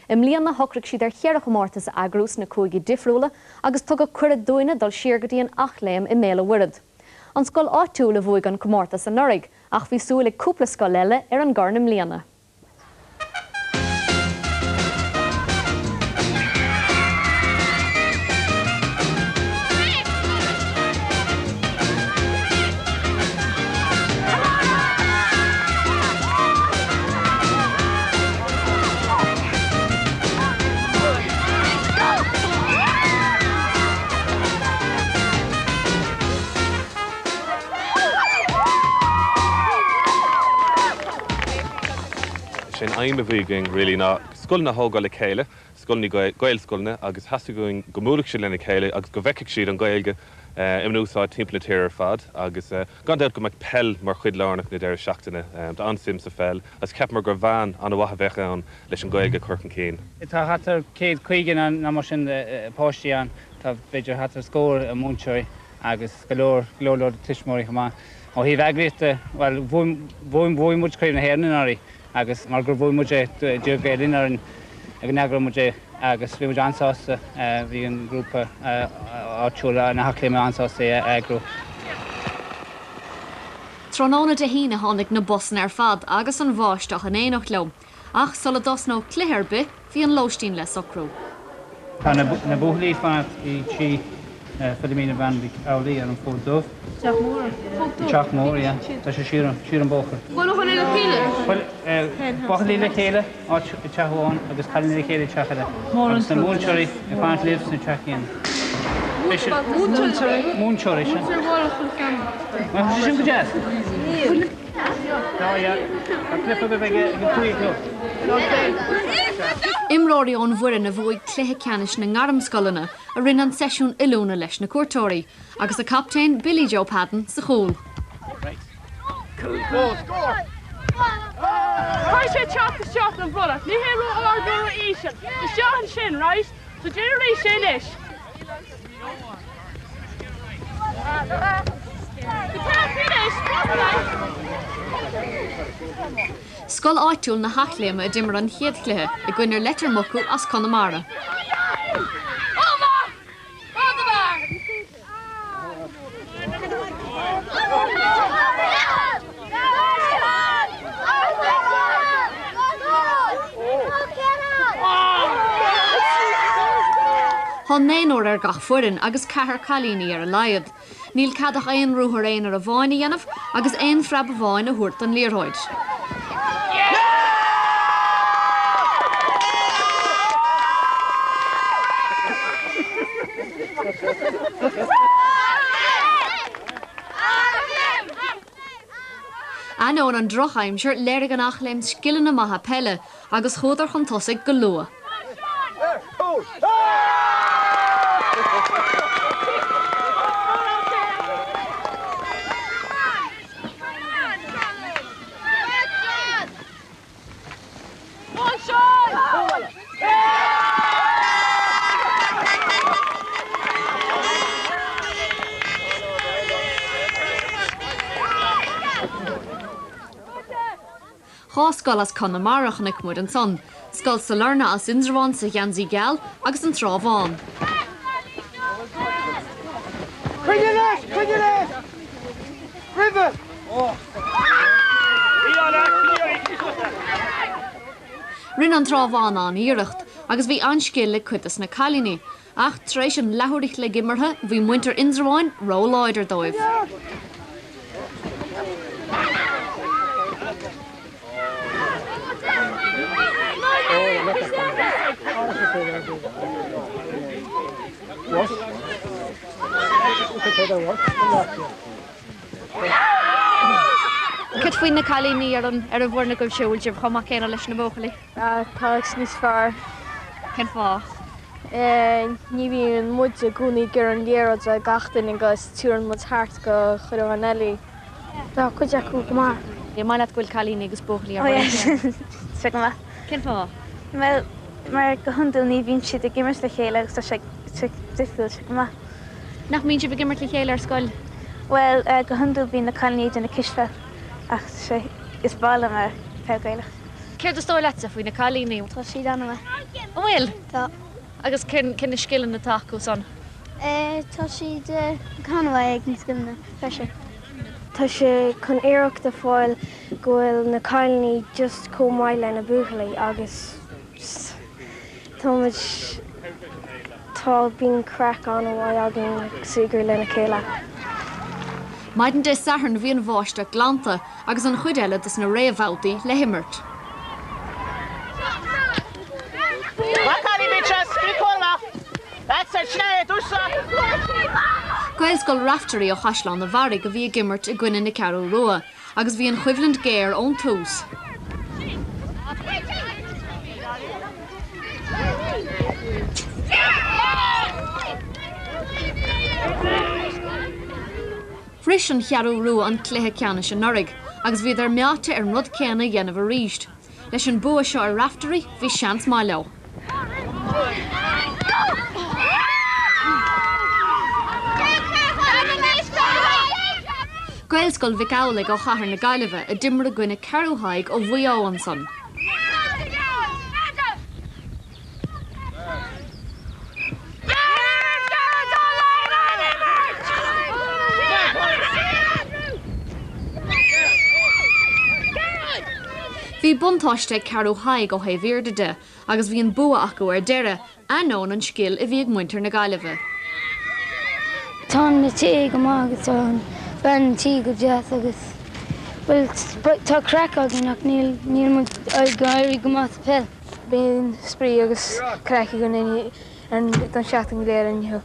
I mbliana, shocraigh siad ar cheithre chomórtas a eagrú sna cúigí difriúla agus tugadh cuireadh dúinne dul siar go dtí an Eachléim i mBéal a' Mhuirthead. An scoil áitiúil a bhuaigh an comórtas anuraidh, ach bhí súil ag cúpla scoil eile ar an gcorn i mbliana. Is é an aidhm a bhí againn really ná scoileanna a thógáil le chéile, scoileanna, Gaelscoileanna agus theastaigh uainn go mbuailfeadh siad lena chéile agus go bhfeicfeadh siad an Ghaeilge in úsáid timpeall na tíre ar fad agus gan dabht go mbeadh peil mar chuid lárnach na deireadh seachtaine. Tá an-suim sa pheil agus cheapamar gur mheán an-mhaith a bheadh ann leis an Ghaeilge a chur chun cinn. Tá thart ar 150 nó mar sin de pháistí ann, tá b'fhéidir thart ar scór múinteoirí agus go leor, go leor leor tuismitheoirí chomh maith. Ó thaobh eagraíochta, bhuel, bhuaigh, bhuaigh muid Craobh na hÉireann anuraidh agus mar gur bhuaigh muid é, d'iarr Gael Linn orainn go n-eagródh muid é agus bhí muid an-sásta, bhí an grúpa áitiúil na hEachléime an-sásta é a eagrú. Tráthnóna Dé hAoine tháinig na busanna ar fad agus an bháisteach in éineacht leo. Ach sula dtosnódh cluiche ar bith, bhí an lóistín le socrú. Tá na buachaillí ag fanacht i dtigh Philomena Bhean Mhic Amhlaigh ar an Fód Dubh. Teach mór. An teach mór, yeah. Tá sé siar siar an bóthar. Buachaillí le chéile? Bhuel, buachaillí le chéile, áit i teach amháin agus cailíní le chéile i teach eile. Agus na múinteoirí ag fanacht libh sna teach céanna. Múinteoirí. Múinteoirí, sin. Múinteoir amháin a chur cheana. Nach bhfuil sé sin go deas? Níl. Imreoirí ón bhfoireann a bhuaigh cluiche ceannais na ngairmscoileanna a rinne an seisiún oiliúna leis na cuairteoirí, agus a captaen Billy Joe Padden sa chúl. Caithfidh sé teacht isteach don bhrollach, ní hé ró-ard nó ró-íseal. Isteach ansin, right? So déan arís é anois. Scoil áitiúil na hEachléime a d'imir an chéad chluiche i gcoinne Leitir Mucú as Conamara. Tá naonúr ar gach foireann agus ceathrar cailíní ar a laghad. Níl cead ach aon ruathar aonair amháin a dhéanamh agus aon phreab amháin a thabhairt don liathróid. Ainneoin an drochaimsir, léirigh an Eachléim scileanna maithe peile agus chuadar chun tosaigh go luath. Dhá scoil as Conamara a chonaic muid ansan, Scoil Sailearna as Indreabhán sa gheansaí geal agus an Trá Bhán. Coinnigh leis! Coinnigh leis! Roimhe! Rinne an Trá Bhán an-iarracht agus bhí an-scil ag cuid des na cailíní, ach tar éis an leathuair a chloig imeartha bhí muintir Indreabháin ró-láidir dóibh. Cad faoi na cailíní ar an ar an bhfoireann agaibhse, bhfuil sibh chomh maith céanna leis na buachaillí? Tá níos fearr. Cén fáth? Ní bhíonn muid i gcónaí ag iarraidh an liathróid ag gach duine agus tabharann muid thart go chuile dhuine eile í. Tá cuid acu go maith. An maith leat go bhfuil cailíní agus buachaillí ar an bhfoireann chéanna? Tá sé go maith. Cén fáth? Bhuel, mar go hiondúil ní bhíonn siad ag imirt le chéile agus tá sé difriúil, tá sé go maith. Nach mbíonn sibh ag imirt le chéile ar scoil? Bhuel, go hiondúil bíonn na cailíní ag déanamh cispheil ach tá sé, is breá liom peil Gaelach. Céard is dóigh leatsa faoi na cailíní? Tá siad an-mhaith. An bhfuil? Tá. Agus cén na scileanna atá acu san? Tá siad go han-mhaith ag na scileanna freisin. Tá sé chun iarracht a fáil go bhfuil na cailíní just chomh maith le na buachaillí agus táimid, tá, bíonn craic an-mhaith againn ag súgradh lena chéile. Maidin Dé Sathairn bhí an bháisteach glanta agus an chuid eile dos na réamhbhabhtaí le himirt. Gaelscoil Raifteirí ó Chaisleán an Bharraigh a bhí ag imirt i gcoinne na Ceathrú Rua agus bhí an choimhlint géar ón tús. Shrois an Cheathrú Rua an cluiche ceannais anuraidh agus bhíodar meáite ar an rud céanna a dhéanamh arís. Leis an bua seo ar Raifteirí, bhí seans maith leo. Gaelscoil Mhic Amhlaigh ó chathair na Gaillimhe a d'imir i gcoinne Ceathrú Thaidhg ó Mhaigh Eo ansan. Bhí buntáiste ag Ceathrú Thaidhg ó thaobh airde de agus bhí an bua acu ar deireadh, ainneoin an scil a bhí ag muintir na Gaillimhe. Tá na tithe go maith agus tá an bean an tí go deas agus, bhuel, tá craic againn ach níl, níl muid ag éirí go maith sa peil. Bíonn spraoi agus craic againn don seachtain go léir inniu.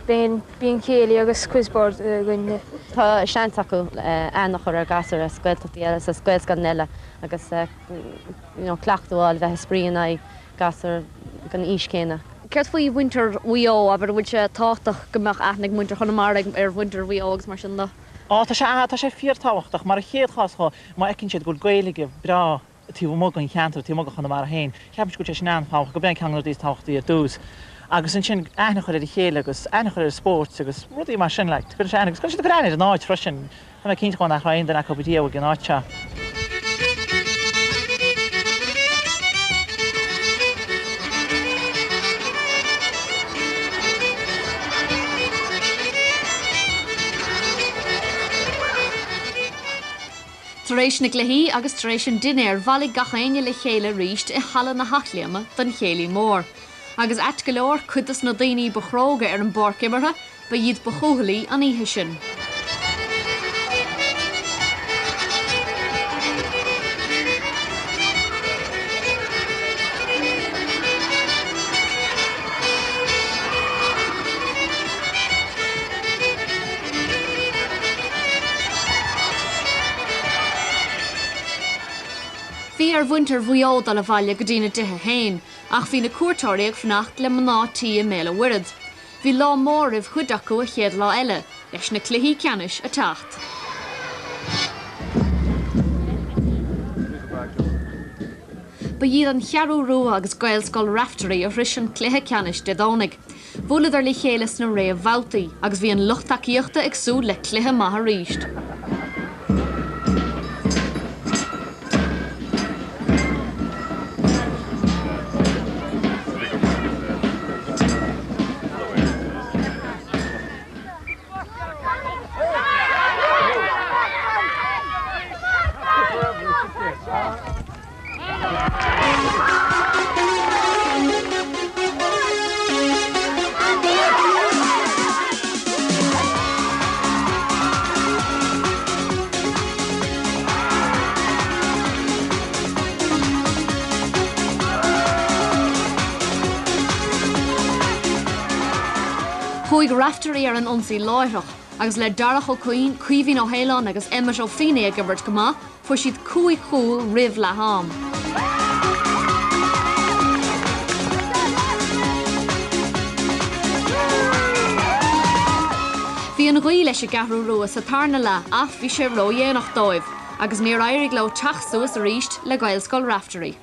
Bíonn bíonn céilí agus quiz board againn. Tá seans acu aithne a chur ar ghasúir as Gaeltachtaí eile is as Gaelscoileanna eile agus you know cleachtadh a fháil bheith ag spraoi in aghaidh gasúir den aois céanna. Céard faoi mhuintir Mhaigh Eo, abair, an bhfuil sé tábhachtach go mbeadh aithne ag muintir Chonamara ar mhuintir Mhaigh Eo agus mar sin de? Á, tá sé, tá sé fíortábhachtach. Mar an chéad chás dhó, má fheiceann siad go bhfuil Gaeilge breá taobh amuigh den cheantar, taobh amuigh de Chonamara féin, ceapaimse go bhfuil sé sin an-tábhachtach, gurb é an ceann de na rudaí is tábhachtaí ar dtús. Agus ansin aithne a chur ar a chéile agus aithne a chur ar an spórt agus rudaí mar sin, like, cuireann sé aithne agus cuireann siad ag cur aithne ar an áit freisin. Tá mé cinnte go nach raibh aon duine acu riamh ag an áit seo. Tar éis na gcluichí agus tar éis an dinnéir bhailigh gach éinne le chéile arís i Halla na hEachléime don chéilí mór. Agus ait go leor, cuid dos na daoine ba chróga ar an bpáirc imeartha, ba iad ba chúthailí an oíche sin. Bhí ar mhuintir Mhaigh Eo dul abhaile go dtí na dtithe féin, ach bhí na cuairteoirí ag fanacht le mná tí i mBéal an Mhuirthead. Bhí lá mór roimh chuid acu an chéad lá eile, leis na cluichí ceannais ag teacht. Ba iad an Cheathrú Rua agus Gaelscoil Raifteirí a shrois an cluiche ceannais Dé Domhnaigh. Bhuaileadar le chéile sna réamhbhabhtaí agus bhí an lucht tacaíochta ag súil le cluiche maith arís. Chuaigh Raifteirí ar an ionsaí láithreach agus le Darach Ó Cuinn, Caoimhín Ó hAoláin agus Emmet Ó Fiannaigh ag imirt go maith, Fuair siad 5 chúl roimh leath am. Bhí an ghaoth leis an gCeathrú Rua sa tarna leath ach bhí sé ródhéanach dóibh agus níor éirigh leo teacht suas arís le Gaelscoil Raifteirí.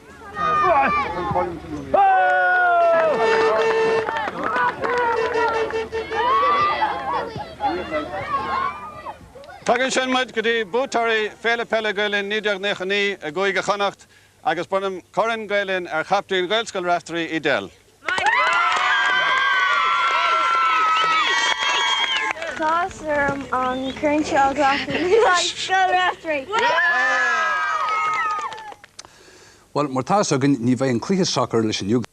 Tagann sin muid go dtí buaiteoirí Féile Peile Gael Linn 1999 i gCúige Chonnacht. Agus bronnaim Corn Gael Linn ar chaptaen Ghaelscoil Raifteirí, Edel. Tá áthas orm an corn seo a ghlacadh le haghaidh Scoil Raifteirí! Bhuel, mar tá fhios againn, ní bheidh an cluiche sacair leis an.